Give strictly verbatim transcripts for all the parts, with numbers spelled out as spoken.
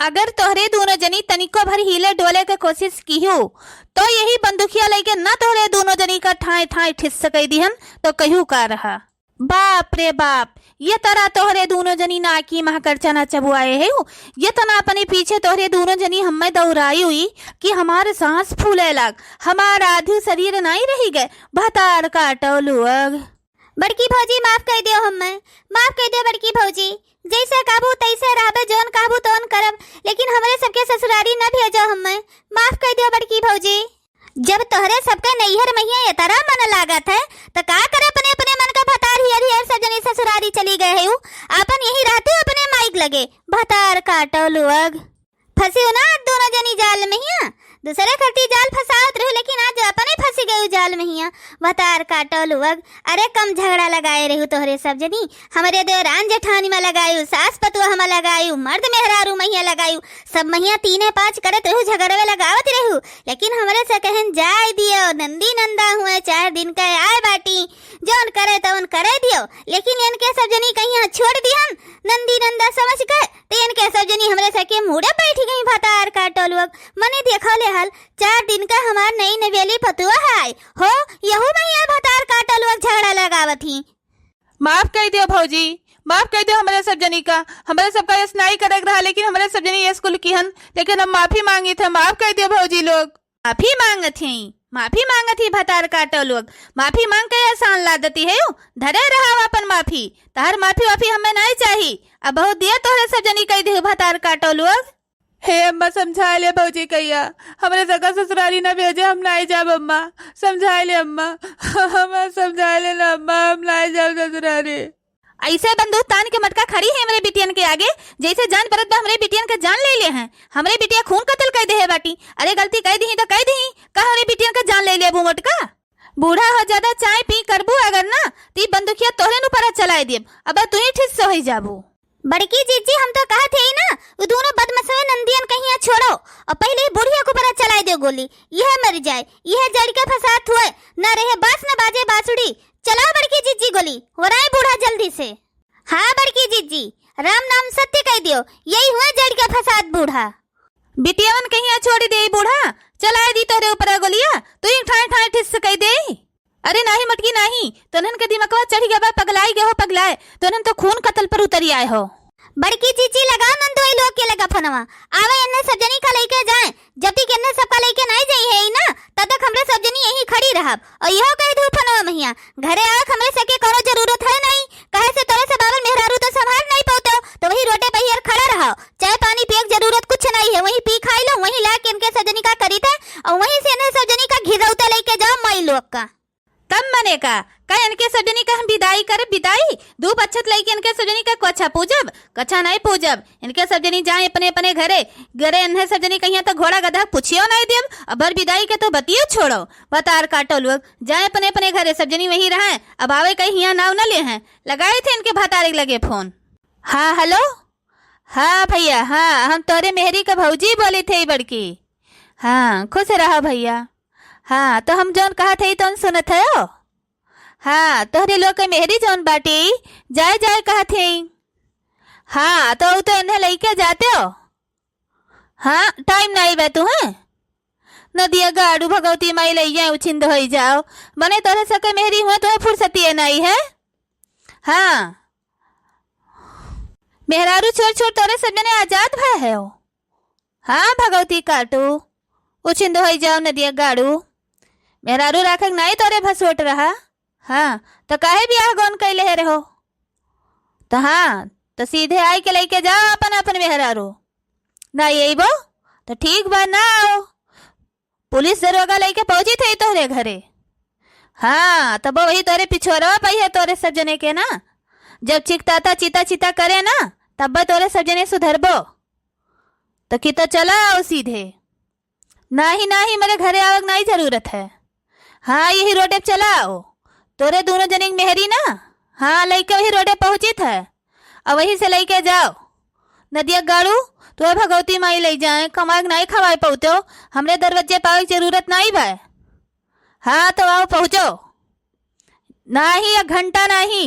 अगर तोहरे दूनो जनी तनिको भर हिले डोले के कोशिश किहू, तो यही बंदूकिया लइके ना तोहरे दूनो जनी का ठाँय ठाँय ठिस सकई दिहन, तो कहू का रहा। बाप रे बाप, ये तरह तोहरे दूनो जनी नाकी महकर चना चबुआए हेउ, ये तना अपने पीछे तोहरे दूनो जनी हम्मे दौड़ाई हुई कि हमार सांस फूले लाग, हमार आधु शरीर नाई रही गए, भतार काटो लोग। बड़की भौजी, माफ कइ दियो हम्मे, माफ कइ दियो बड़की भौजी। जैसे कहबू तैसे रहबे, जौन कहबू तौन करब, लेकिन हमरे सबके ससुरारी न भेजो हम्मे। माफ कइ दियो बड़की भौजी। जब तोहरे सबके नैहर महिया एतरा मन लागत है, त का करे अपने अपने मन का भतार हियर हियर सब जनी ससुरारी चली गए हेउ। आपन यही रहते अपने माइक लगे, भतार काटो लोग। फंसी हो ना आज दोनों जनी जाल महिया। दूसरे खरती जाल फंसावत रहू, लेकिन आज अपने फंसी गयू जाल महिया। भतार काटो लोग। अरे कम झगड़ा लगाए रहू तोहरे सब जनी। हमरे देवरान जेठानी में लगायू, सास पतुआ में लगायू, मर्द मेहरारू महिया लगायू। सब महिया तीने पाँच करत रहू, झगड़वे लगावत रहू। लेकिन हमरे से कहन जाए दियो, नंदी नंदा हुए चार दिन का आए बाटी। जौन करे तौन करे दियो, लेकिन इनके सब जनी कहिया छोड़ दिहन, नंदी नंदा समझ के, तो इनके सब जनी हमरे सके मुड़े बैठ गई। भतार काटो लोग। मने देखो ले हाल, चार दिन का हमार नई नवेली पतुआ है हो, यहू महिया भतार काटो लोग झगड़ा लगावत ही। माफ कइ दियो भौजी, माफ कइ दियो हमरे सब जनी का। हमरे सबका यस नाई करे के रहा, लेकिन हमरे सब जनी यस कुल किहन, लेकिन हम माफी मांगित है, माफ कइ दियो भौजी लोग। माफी मांगत ही, माफी मांगत ही भतार काटो लोग। माफी मांग के एहसान लादती है, धरे रहा अपन माफी। तहर माफी वाफी हमें नाई चाही। अब बहुत दिया तोहरे सब जनी कइ दिहु भतार काटो लोग। हे अम्मा, समझा ले भौजी कहिया, हमरे सगा ससुरारी ना भेजे, हम नाई जाब अम्मा। समझा ले अम्मा, हमें समझा ले ना अम्मा, हम नाई जाब ससुरारी। ऐसे बंदूक तान के मटका खड़ी है हमरे बिटियन के आगे, जैसे जान परत बा हमरे बिटियन के जान ले ले हैं। हमरे बिटिया खून कत्ल कइ देहे बाटी। अरे गलती कइ दिही तो कइ दिही, का हमरे बिटियन के जान ले लेबू मटका? बूढ़ा हो ज्यादा चाय पी करबू अगर ना, ती बंदूकिया तोहरे नु परा चलाए देब। अब तू ही ठिस से होई जाबू। बड़की जीजी, हम तो कहत हई ना, उ दोनों बदमाशवे नंदियन कहिया छोड़ो, और पहले ही बुढ़िया को परा चलाए दे गोली, यह मर जाए, यह जड़ के फसाद हुए, न रहे बांस न बाजे बांसुरी। चलाओ बड़की जीजी गोली, वराए बूढ़ा जल्दी से। हाँ बड़की जीजी, राम नाम सत्य कह दियो, यही हुए जड़ के फसाद बूढ़ा। बिटियावन कहिया छोड़ी देई बूढ़ा, चलाए दी तोहरे ऊपर गोलिया, तू ही ठाए ठाए ठिस कह देई। अरे नाही मटकी नाही, तोनहन के दिमकवा चढ़ी गवा, पगलाई गए हो पगलाए, तोनहन तो खून कतल पर उतरी आए हो। बड़की जीजी लगाओ नंदोई लोग के लगा फोनवा, आवे एन्ने सब जनी का लइके जाए, जब तक एन्ने सबका लइके नाई जाई है ना, तब तक हमरे सब जनी यहीं खड़ी रहब। और इहो कह दू फोनवा महिया, घरे आवे के हमरे सके कोनो जरूरत है नहीं, कहे से तोरे से बाबल मेहरारू तो संभाल नहीं पावते हो, तो वही रोडे पर हियर खड़ा रहो, चाय पानी पिए के जरूरत कुछ नहीं है, वहीं पी खाई लो, वहीं लाके इनके सब जनी का करी थे, और वहीं से इन्हें सब जनी का घिरौता लइके जाओ माई लोग का। तब मने का, का इनके सब जनी का हम विदाई करब विदाई? धूप अच्छत लइके इनके सब जनी का कछा पूजब, कछा नहीं पूजब। इनके सब जनी जाए अपने अपने घरे, घरे इन्हें सब जनी कहिया तो घोड़ा गधा पुछियो नहीं देब, अबर विदाई के तो बतियो छोड़ो। भतार काटो लोग, जाए अपने अपने घरे, सब जनी वहीं रहे, अब आवे कहीं हिया नाव न ले हैं। लगाए थे इनके भतारे के लगे फोन। हाँ हेलो, हाँ भैया, हाँ हम तोरे मेहरी का भौजी बोली थे बड़की। हाँ खुश रहो भैया। हाँ, तो हम जौन कहत हई तौन सुनत हयो? हाँ, तोहरे लोग के मेहरी जौन बाटी, जाए जाए कहत हई। हाँ, तो उ तो इन्हें लइके जाते हो। हाँ, टाइम नाई बा तू, हैं? नदिया गाड़ू भगवती माई लइ जाए, उछिंद होई जाओ। मने तोहरे सके मेहरी हुए, तुम्हें फुर्सतिये नाई है। हाँ, मेहरारू छोड़ छोड़ तोरे सब जने आजाद भय है हो। हाँ भगवती काटू, उछिंद होई जाओ नदिया गाड़ू। मेहरारू राखे के नाई तोरे भसोट रहा। हाँ, तो काहे बियाह गौन कैले है रहो? तो हाँ, तो सीधे आई के लइके जाओ अपन अपन मेहरारू। ना अइबो तो ठीक बा, ना आओ। पुलिस दरोगा लइके पहुंची थे तोहरे घरे। हाँ, तब वही तोरे पिछोरवा पई है तोरे सब जने के ना। जब चिकताता चिता चिता करे ना, तब तोरे सब जने सुधरबो। तो कि तो चला आओ सीधे। नाही, नाही, मेरे घरे आवक नाही जरूरत है। हाँ, यही रोडे चला आओ। तोरे दोनों जने के मेहरी ना, हाँ, लइके वही रोडे पहुँचित है। और वहीं से लइके जाओ। नदिया गाड़ू, तो भगवती माई लइ जाए, कमाए के नाही खवाए पउते हो। हमरे दरवाजे पावे के जरूरत नाही बा। हाँ, तो आओ पहुँचो। नाही, एक घंटा नाही।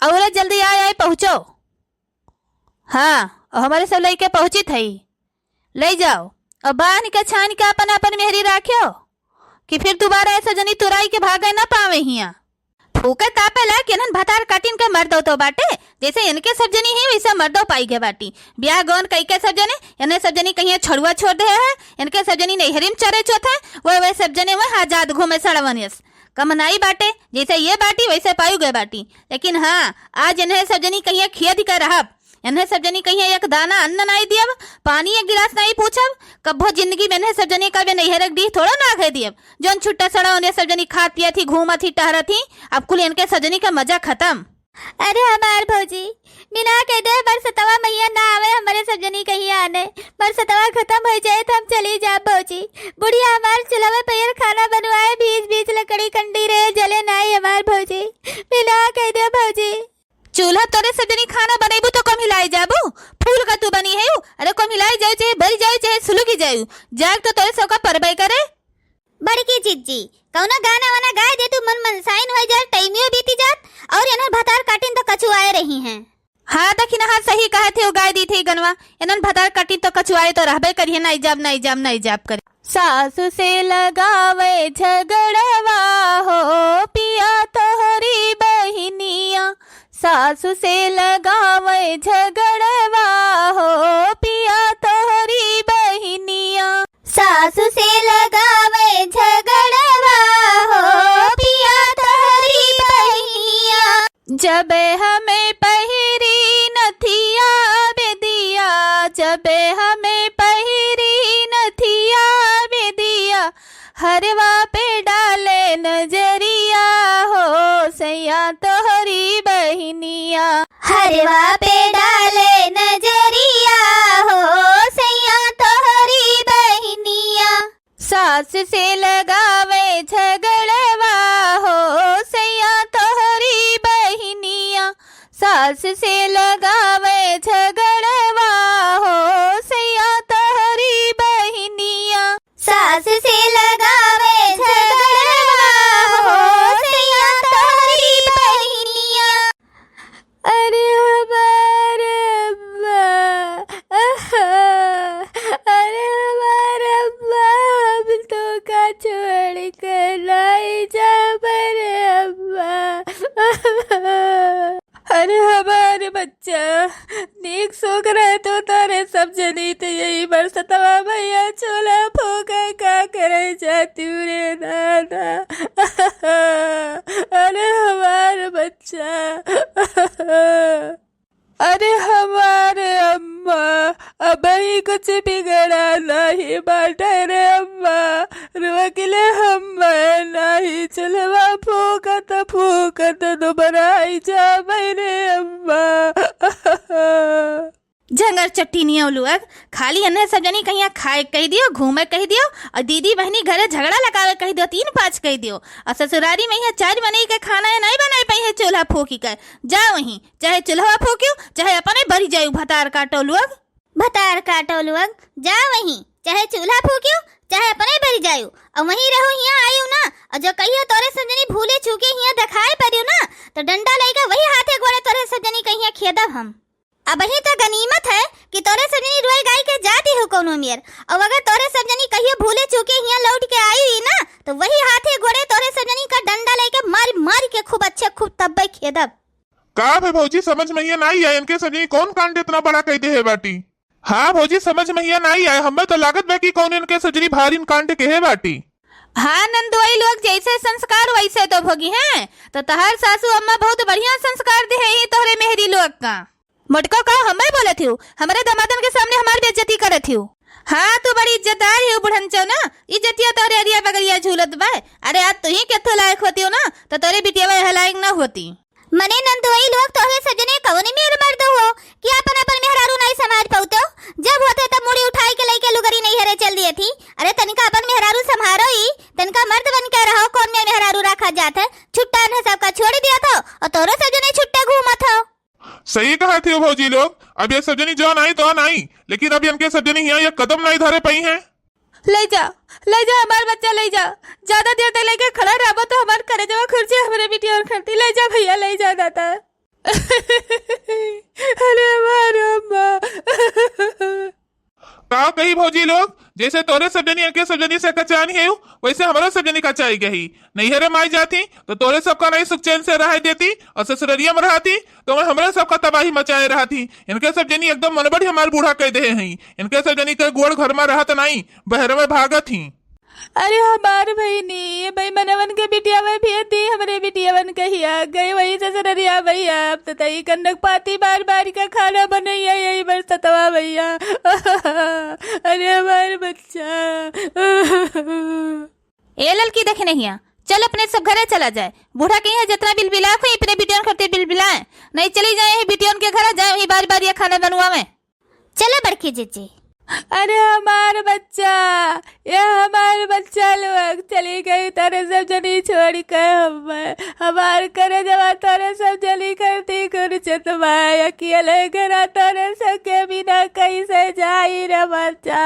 और जल्दी आए, आए पहुँचो। हाँ, और हमरे सब लइके पहुँचित हई। लइ जाओ, और बान्हि के छानि के अपन अपन मेहरी राख्यो, कि फिर दुबारा ये सब जनी तुराइ के भागे न पावे हियाँ। फूके तापे ला कि इन्हन भतार काटिन के मर्दो तो बाटे, जैसे इनके सब जनी ही वैसे मर्दो पाइ गए बाटी। ब्याह गौन कइ के सब जने, इन्हें सब जनी कहिया छड़ुआ छोड़ देहे है, इनके सब जनी नैहरी में चरे चोत है, वह वह सब जने वह आजाद घूमे सड़वन यस। कम नाई बाटे, जैसे ये बाटी वैसे पायु गए बाटी। लेकिन हाँ, आज इन्हें सब जनी कहिया खेद के रहब, इन्हें सब जनी कहिया एक दाना अन्न नाई दियब, पानी एक गिलास नाई पूछब, कब्बो जिंदगी में इन्हें सब जनी का बे नैहर एक डीह थोड़ो ना आगे दियब। जौन छुट्टा सड़ा उन्हें सब जनी खात पियत ही, घूमत ही, टहरत ही, अब कुल इनके सब जनी का मजा खतम। अरे हमार भौजी, बिना कह दे बरसतवा मइया ना आवे, हमरे सब जनी कहिया आने। बरसतवा खतम होइ जाए त हम चली जाब भौजी। बुढ़िया हमार चूल्हा पे पइर खाना बनवाए, बीच बीच लकड़ी कंडी रहे, जले नाई हमार भौजी। बिना कह दे भौजी। चूल्हा तोरे सब जनी खाना बनैबू तो कम हिलाए जाबू, फूल का तू बनी है। अरे कम हिलाए जाऊ, चाहे बरी जाऊ, चाहे सुलुकी जाऊ, जाग तो तोरे सबका परबे करे। बड़की जिज्जी, कौनो गाना वाना गाए दे तू, मन मनसाइन होइ जाए, टाइमियो बीती जात, और इन्हन भतार काटिन तो कछुआए रही हैं। हाँ, दखिनहा सही कहत है, गाए दी थी गनवा, इन्हन भतार काटिन तो कछुआए तो रहबे करिए, नाई जाब, नाई जाब, नाई जाब करे। सासु से लगावे झगड़वा हो पिया तोहरी बहिनिया, सासु से लगावे झगड़वा हो पिया तोहरी बहिनिया। सासु से लगावे झगड़वा हो पिया तोहरी बहिनिया। जब हमें पहिरी नथिया बेदिया, जब हमें पहिरी नथिया बेदिया, हरवा पे डाले नजरिया हो सैया तोहरी बहिनिया। हरवा पे डाले नजरिया हो सैया तोहरी बहिनिया। सास से लगावे झगड़वा हो सैया तोहरी बहिनिया। सास से लगावे झगड़वा हो सैया तोहरी बहिनिया। सास से लगावे झगड़वा हो सैया तोहरी बहिनिया। अरे हमार अम्मा, अरे हमार अम्मा, हम तोका छोड़ के नाई जाब रे अम्मा। अरे हमार बच्चा, नीक सुख रहे तो तोरे सब जनी त यही बरसतवा मइया चूल्हा फूके का करे जाती रे दादा। अरे हमार बच्चा। अरे हमार अम्मा, अबही कुछ बिगड़ा नाहीं बाटे रे अम्मा। रोकले हम नाहीं चूल्हवा फूकत फूकत दुबराई जाबे रे अम्मा। झंगर चट्टीनिया लोग, खाली एन्हे सब जनी कहिया खाए कहि दियो, घूमे कहि दियो, और दीदी बहनी घरे झगड़ा लगावे कहि दियो, तीन पाँच कहि दियो, और ससुरारी में यहाँ चार मनई के खाना है नाहीं बनाए पाई है चूल्हा फूकी के। जाओ वहीं, चाहे चूल्हा फूकियो, चाहे अपने बरी जायु भतार काटो लोग। भतार काटो लोग, जाओ वहीं, चाहे चूल्हा फूकियो, चाहे अपने बरी जायु, और वहीं रहो हियाँ आयु ना। और जो कहियो तोरे सब जनी भूले चूके हियाँ देखाए परियो ना, तो डंडा लइके वही हाथे गोड़े तोरे सब जनी कहिया खेदब हम। अबही त गनीमत है कि तोरे सब जनी रोए गाई के जाती हो कौनो मेर, और अगर तोरे सब जनी कहियो भूले चूके हियाँ लौट के आई ही ना, तो वही हाथे गोड़े तोरे सब जनी का डंडा लइके मारी मारी के खूब अच्छे खूब तब्बे खेदब। का भे भौजी, समझ में ये नाहीं आए, इनके सब जनी कौन कांड इतना बड़ा कहि देहे बाटी? हाँ भौजी, समझ में ये नाहीं आए, हमें तो लागत बा कि कौन इनके सब जनी भारी कांड केहे बाटी। हाँ नंदोई लोग, जैसे संस्कार वैसे तो भोगी हैं, तो तहार सासू अम्मा बहुत बढ़िया संस्कार देहे ही तोहरे मेहरी लोग का। मोटको का हमें बोलत हियो, हमरे दमादन के सामने हमार बेइज्जती करत हियो। हाँ, तू बड़ी इज्जतदार हियो बुढ़नचो ना, इज्जतिया तोरे अरिया बगरिया झूलत बा। अरे आज तू ही केथो लायक होतियो ना, तो तोरे बिटिया यह लायक ना होती। मने नंदोई लोग तोहरे सब जने कौन मेर मर्द हो कि आपन आपन मेहरारू नाहीं संभार पाउतो? जब होते तब मुड़ी उठाई के लइके लुगरी नैहरे चल दिए थी। अरे तनिका आपन मेहरारू संभारो ही, तनिका मर्द बन के रहो, कौन मेर मेहरारू रखा जात है? छुट्टा ने सबका छोड़ दिया था और तोहरे सब जने छुट्टे घूमत हो। सही कहत हियो भौजी लोग, अब ये सब जनी जौन आई तौन आई, लेकिन अब इनके सब जनी हियाँ एक कदम नाहीं धरे पाई हैं। ले जा, ले जा हमार बच्चा, ले जा। ज्यादा देर तक लेके खड़ा रहबो तो हमार करेजवा खुर्ची हमरे बिटिया और खरती। ले जा भैया, ले जा दादा। अरे हमार अम्मा। का कही भौजी लोग, जैसे तोरे सब जनी इनके सब जनी से कचानी है, वैसे हमरो सब जनी कचाई गई। नैहरे माई जाती तो तोरे सबका नहीं सुख चैन से रह देती, और ससुररिया में रहती तो मैं हमरे सबका तबाही मचाए रहती। इनके सब जनी एकदम मनबढ़ी हमार बूढ़ा कह दे हैं। इनके सब जनी के गोड़ घर में रहत नहीं, बहर में भागत ही। अरे हमार बहिनी, ये बेईमानवन के बिटियावे भी दी, हमरे बिटियावन कहिया गई वही ससुररिया भैया। अब तो तई कनक पाती बार बार का खाना बनैया यही बरसतवा भैया। अरे हमार बच्चा। ए ललकी, देखे नहीं है, चल अपने सब घरे चला जाए। बूढ़ा के यहाँ जितना बिलबिलाए कोई अपने बिटियन खातिर बिलबिलाए, नहीं चली जाए यही बिटियन के घरे जाए, वही बार बार ये खाना बनवावे। चला बड़की जीजी। अरे हमार बच्चा, ये हमार बच्चा लोग चली गई तोरे सब जनी छोड़ के। हम हमार करे जवा तोरे सब जनी करती कुर्चत माय अकेले घरा तोरे सब के बिना कैसे जाई रे बच्चा।